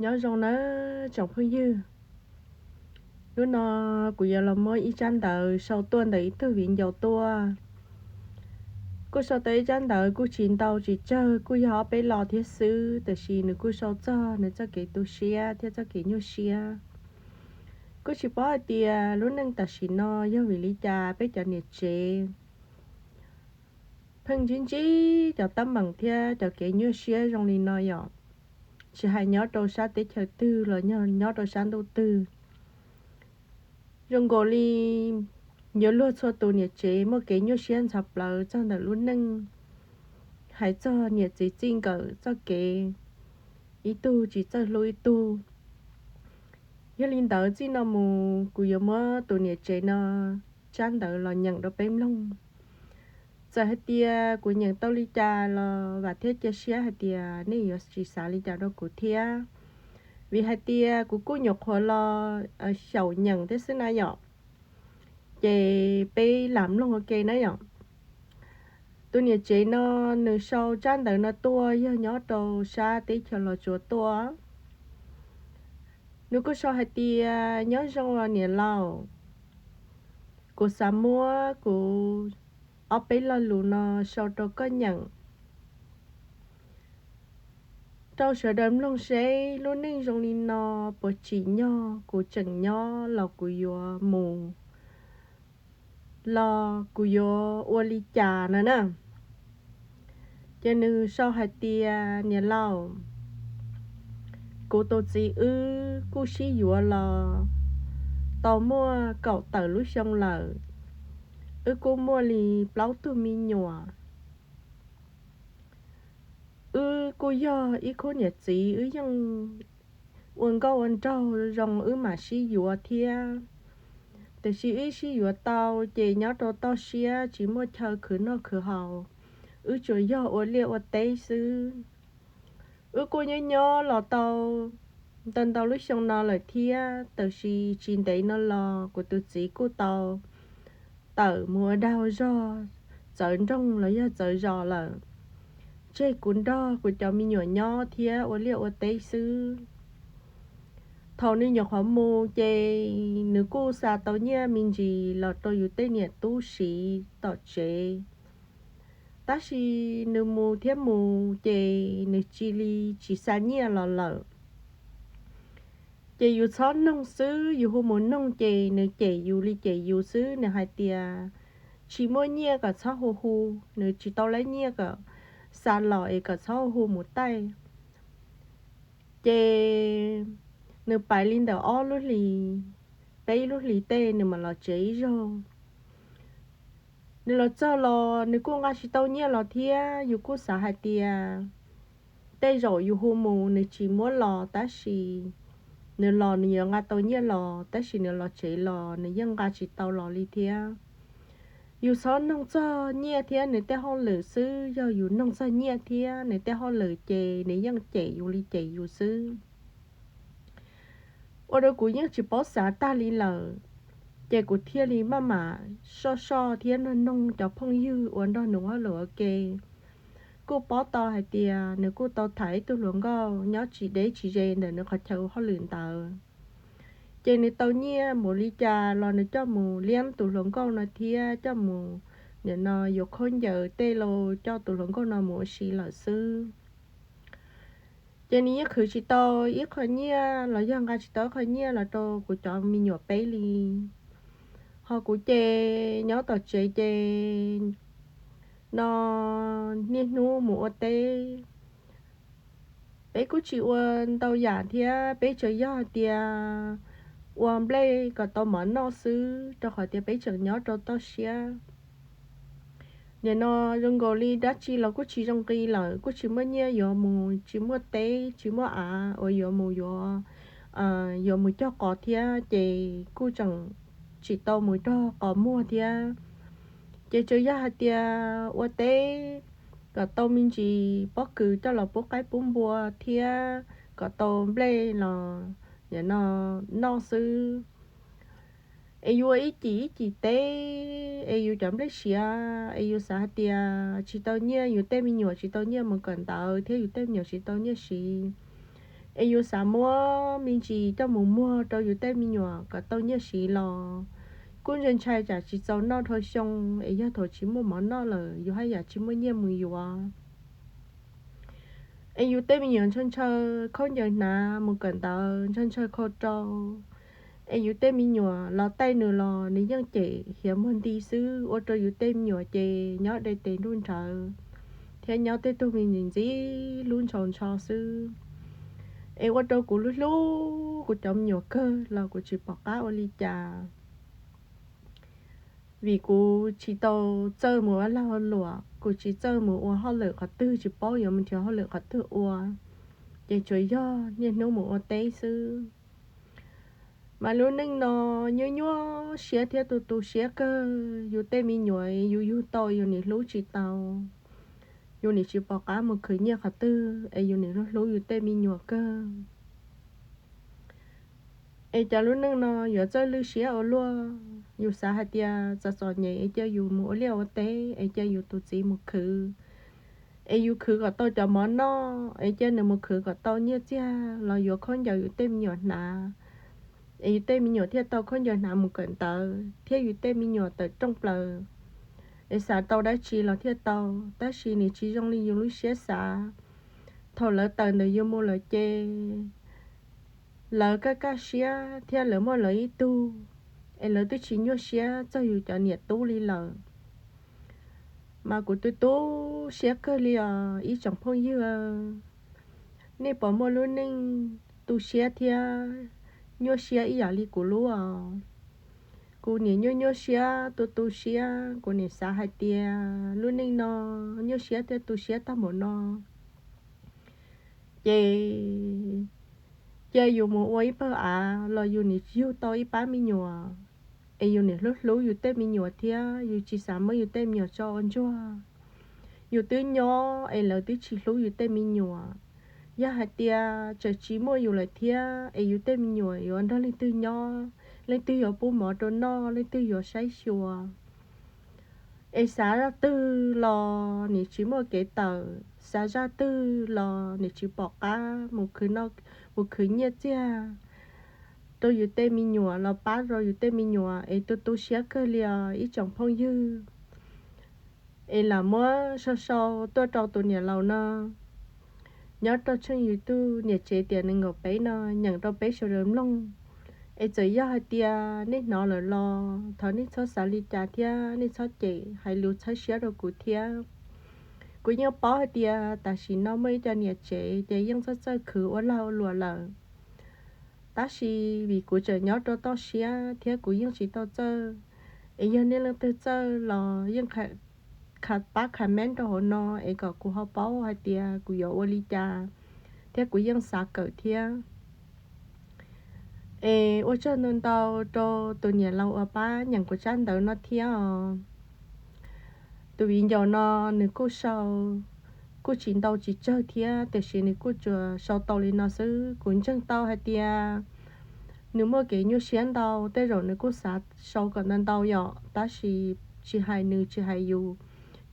Nyob zoo nawb tsoom phooj ywg, hnub no kuv yuav los muab ib tsab ntawv sau tuaj ntawm ib tug viv ncaus tuaj. Kuj sau tau ib tsab ntawv kuj tsis ntau tsis tsawg, kuj yog ob peb lo thiab xwb, tiam sis nws kuj sau txog nws txoj kev tu siab thiab txoj kev nyuaj siab. Kuj tsis paub hais tias lub neej tam sim no yog vim li cas peb cov niam tsev pheej ntsib ntsib cov teeb meem thiab cov kev nyuaj siab zoo li no yom, tsis hais nyob rau sab teb chaws twg los yog nyob rau sab ntuj twg. Zoo nkaus li yuav luag txhua tus niam tsev muaj kev nyuaj siab ntxhov plawv txog ntawm lub neej, hais txog niam txiv txij nkawm txoj kev, ib tug tsis txawj hlub ib tug. Yog li ntawd txij no mus kuv yuav muab tus niam tsev no tsab ntawv los nyeem rau peb mloog. Txawm hais tias kuv nyeem tau li cas los vam thiab cia siab hais tias nej yuav tsis xav li cas rau kuv thiab, vim hais tias kuv kuj nyuam qhuav los xyaum nyeem thiab xwb na yom. Ces peb lam mloog ua ke na yom. Tus niam tsev no nws sau tsab ntawv no tuaj yog nyob rau sab teb chaws Los Tsuas tuaj. Nws kuj sau hais tias, nyob zoo niam laus, kuv xav muab kuv ob peb lo lus no sau rau koj nyeem rau sawv daws mloog seb lub neej zoo li no puas tsim nyog kuv tseem nyob los kuv yuav mus los kuv yuav ua li cas no na. Ces nws sau hais tias, niam laus, kuv tus txiv wb kuj sib yuav los tau muaj kaum tawm lub xyoo lawm, wb kuj muaj li plaub tug me nyuam. Wb kuj yog ib khub niam txiv wb yeej ua nkauj ua nraug zoo wb mam sib yuav thiab. Tiam sis wb sib yuav tau ces nyob rau toj siab tsis muaj chaw khwv noj khwv haus, wb tsuas yog ua liaj ua teb xwb. Wb kuj nyob nyob los tau ntau ntau lub xyoo no lawm thiab, tiam sis tsis ntev no los kuv tus txiv kuj tau tawm mus ua dag ua zog, txawv nroog los yog txawv zos lawm, tseg kuv nrog kuv cov me nyuam nyob thiab ua liaj ua teb xwb. Thaum nws nyuam qhuav mus ces nws kuj xa tau nyiaj me ntsis los rau yus tej niam tub siv tom tsev, tab sis nws mus thiab mus ces nws cia li tsis xa nyiaj los lawm. Ces yus txhob noog xwb, yus hu mus noog ces nws cem yus li cem yus xwb, nws hais tias, tsis muaj nyiaj kom txhob hu hu, nws tsis tau laib nyiaj kom xa los es kom txhob hu hu mus taij. Ces nws pais li ntawm ob lub hlis, peb lub hlis tej nws mam los tsev ib zaug. Nws los txog los nws kuj nqa tsis tau nyiaj los thiab, yus kuj xav hais tias tej zaum yus hu mus nws tsis muab los, tab sis nws los nws yuav nqa tau nyiaj los, tab sis nws los tsev los nws yeej nqa tsis tau los li thiab. Yus txhob noog txog nyiaj thiab nws tej hauj lwm xwb, yog yus noog txog nyiaj thiab nws tej hauj lwm ces nws yeej cem yus li cem yus xwb. Ua rau kuv yeej tsis paub xav tag li lawm, ces kuv thiaj li maj mam soj soj thiab noog noog cov phooj ywg uas nrog nws ua hauj lwm ua ke. Kuj paub tau hais tias nws kuj tau tham ib tug hluas nkauj nyob tsis deb tsis ze ntawm nws qhov chaw ua hauj lwm ntawd. Ces nws tau nyiaj npaum li cas los nws coj mus liab tus hluas nkauj no thiab coj mus, nim no yuav khaub ncaws tej los coj tus hluas nkauj no mus ua si lawm xwb. Ces nws yeej khwv tsis tau ib qho nyiaj los yog nqa tsis tau ib qho nyiaj los rau kuv cov me nyuam peb li. Ho kuv ces nyob tom tsev ces no niaj hnub mus ua teb. Peb kuj tsis ua ntau yam thiab, peb tsuas yog hais tias ua nplej kom tau mov noj xwb, rau qhov tias peb tseem nyob rau toj siab. Nim no zoo nkaus li dab tsi los kuj tsis zoo nqi lawm, kuj tsis muaj nyiaj yuav mus, tsis muaj teb tsis muaj av uas yuav mus yuav, yuav mus cog qos thiab, ces kuj tseem tsis tau mus rog qos muag thiab. Ces tsuas yog hais tias ua teb kom tau me ntsis pob kws coj los pub qaib pub npua thiab kom tau nplej los nim no noj xwb. Es yus ua ib cim ib cim teb, es yus cov nplej siav, es yus xav hais tias tsis tau nyiaj, yus tej me nyuam tsis tau nyiaj mus kawm ntawv thiab yus tej me nyuam tsis tau nyiaj siv, Es yus xav muab me ntsis coj mus muag rau yus tej me nyuam kom tau nyiaj siv los kuj ntshai ntshai tsam tsis txaus noj dhau xyoo, es yog thaum tsis muaj mov noj lawm yus haj yam tsis muaj nyiaj mus yuav. Es yus tej me nyuam ntshaw ntshaw khaub ncaws hnav mus kawm ntawv, ntshaw ntshaw khau rau. Es yus tej me nyuam los taij nws los nws yeej cem hiav muag nti xwb, ua rau yus tej me nyuam ces nyob de tes nruj nrhawv thiab nyob tej tug me ntsis ntxim lub ntshaus ntsho xwb. Es ua rau kuv hlub hlub kuv cov me nyuam kawg los kuv tsis pom qab ua li cas. Vim kuv tsis tau txawj mus ua lag ua luam, kuv tsis txawj mus ua hauj lwm qhov twg, tsis paub yuav mus nrhiav hauj lwm qhov twg ua, ces tsuas yog niaj hnub mus ua teb xwb. Mas lub neej no nyuaj nyuaj siab thiab tu tu siab kawg. Yus tej me nyuam yus yug tau yus nim hlub tsis tau, yus nim tsis pom qab mus khwv nyiaj qhov twg es yus nim hlub hlub yus tej me nyuam kawg. Es cov lub neej no yuav txawj lwj siab ua luaj. Yus xav hais tias txom txom nyem es cia yus mus ua liaj ua teb, es cia yus tus txiv mus khwv, es yus khwv kom tau cov mov noj, es cia nws mus khwv kom tau nyiaj txiag los yuav khaub ncaws yus tej me nyuam hnav, es yus tej me nyuam thiaj tau khaub ncaws hnav mus kawm ntawv thiab yus tej me nyuam tawm rooj plaws, es xav tau dab tsi los thiaj tau. Tab sis nws tsis zoo li yus lub siab xav. Thaum lawv tawm ntawm yus mus lawm ces lawv kaj kaj siab thiab lawv muaj lawv ib tug, es lawv twb tsis nyuaj siab txog yus cov niam tub li lawm. Mas kuv tu tu siab kawg li os ib tsoom phooj ywg. Nej puas muaj lub neej tu siab thiab nyuaj siab ib yam li kuv lub os? Kuv nim nyuaj nyuaj siab tu tu siab, kuv nim xav hais tias lub neej no nyuaj siab thiab tu siab tag npaum no, ces cia yus mus ua ib pawg av los yus nim yug tau ib pab me nyuam, es yus nim hlub hlub yus tej me nyuam thiab yus tsis xav muab yus tej me nyuam tso ua ntsuag. Yus twb nyob es lawv twb tsis hlub yus tej me nyuam. Yog hais tias tseem tsis muaj yus lawm thiab es yus tej me nyuam yuav nrog leej twg nyob, leej twg yuav pub mov rau noj, leej twg yuav saib xyuas? Es xav zaj twg los nim tsis muaj kev tawm, xav zaj twg los nim tsis pom qab mus khwv nyiaj txiag rau yus tej me nyuam los pab rau yus tej me nyuam, es tu tu siab kawg li os ib tsoom phooj ywg. Es lam muab sau sau tuaj rau tus niam laus no nyob rau tshooj YouTube Niam Tsev Tiam nees nkaum peb no nyeem rau peb sawv daws mloog. Es txawm yog hais tias nej hnov lawm los thov nej txhob xav li cas thiab nej txhob cem hais lus txhawb siab rau kuv thiab. Kuv yeej paub hais tias tam sim no muaj ib co niam tsev ces yeej txawj txawj khwv ua lag ua luam lawm, tab sis vim kuv tseem nyob rau toj siab thiab kuv yeej tsis tau txawj. Es yog nej leej twg txawj los yeej pab comment rau hauv no es kom kuv ho paub hais tias kuv yuav ua li cas, thiab kuv yeej xav kawm thiab. Es ua tsaug ntau ntau rau tus niam laus uas pab nyeem kuv tsab ntawv no thiab os. Tus viv ncaus no nws kuj sau, kuj tsis ntau tsis tsawg thiab tiam sis nws kuj tsuas sau tau li no xwb. Kuv ntseeg tau hais tias nws muaj kev nyuaj siab ntau, tej zaum nws kuj xav sau kom ntau ntau yom, tab sis tsis hais nws tsis hais yus,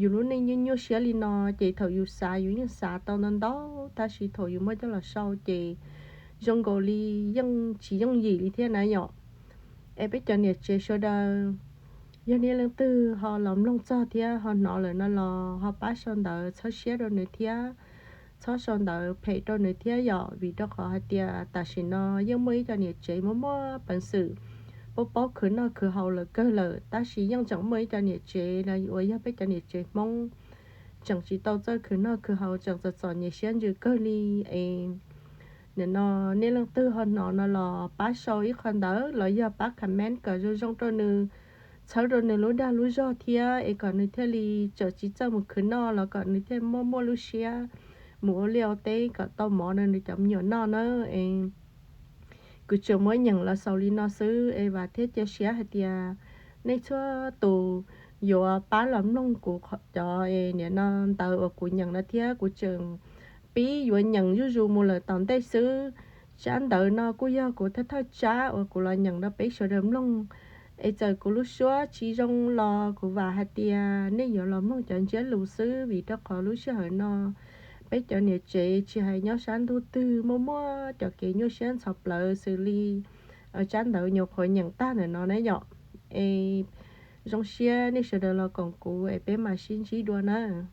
yus lub neej nyuaj nyuaj siab li no ces thaum yus xav yus yeej xav tau ntau ntau, tab sis thaum yus muab coj los sau ces zoo nkaus li yeej tsis yooj yim li thiab na yom. Es peb cov niam tsev sawv daws, yog nej leej twg ho los mloog txog thiab ho hnov lawm no los ho pab sau ntawv txhawb siab rau nws thiab, txhob sau ntawv phem rau nws thiab yom, vim rau qhov hais tias tam sim no yeej muaj ib co niam tsev muaj muaj peev xwm, paub paub khwv noj khwv haus lawm kawg lawm, tab sis yeej tseem muaj ib co niam tsev los uas yog peb cov niam tsev Hmoob tseem tsis tau txawj khwv noj khwv haus, tseem txom txom nyem siab ntsws kawg li. Es nim no nej leej twg ho hnov no los pab sau ib qho ntawv los yog pab comment kom zoo zoo rau nws, txhawb rau nws lub dag lub zog thiab es kom nws thiaj li tseem tsis txawj mus khwv noj los kom nws thiaj muaj muaj lub siab mus ua liaj ua teb kom tau mov rau nws cov me nyuam noj na. Es kuv tsuas muab nyeem los xaus li no xwb es vam thiab cia siab hais tias nej txhua tus yuav pab los mloog kuv cov es nim no ntawv uas kuv nyeem no thiab kuv tseem pib yuav nyeem zuj zus mus lawm tom ntej xwb. Tsab ntawv no kuj yog kuv thawj thawj tsab uas kuv los nyeem rau peb sawv daws mloog, es txawm kuv lub suab tsis zoo los kuv vam hais tias nej yuav los mloog cov ntsiab lus xwb, vim rau qhov lub sij hawm no Peb cov niam tsev tsis hais nyob sab ntuj twg muaj muaj cov kev nyuaj siab ntxhov plawv xws li tsab ntawv nyuam qhuav nyeem tag ntawm no na yom. Es zoo siab nej sawv daws los koom kuv es peb mam sib ntsib dua nawb.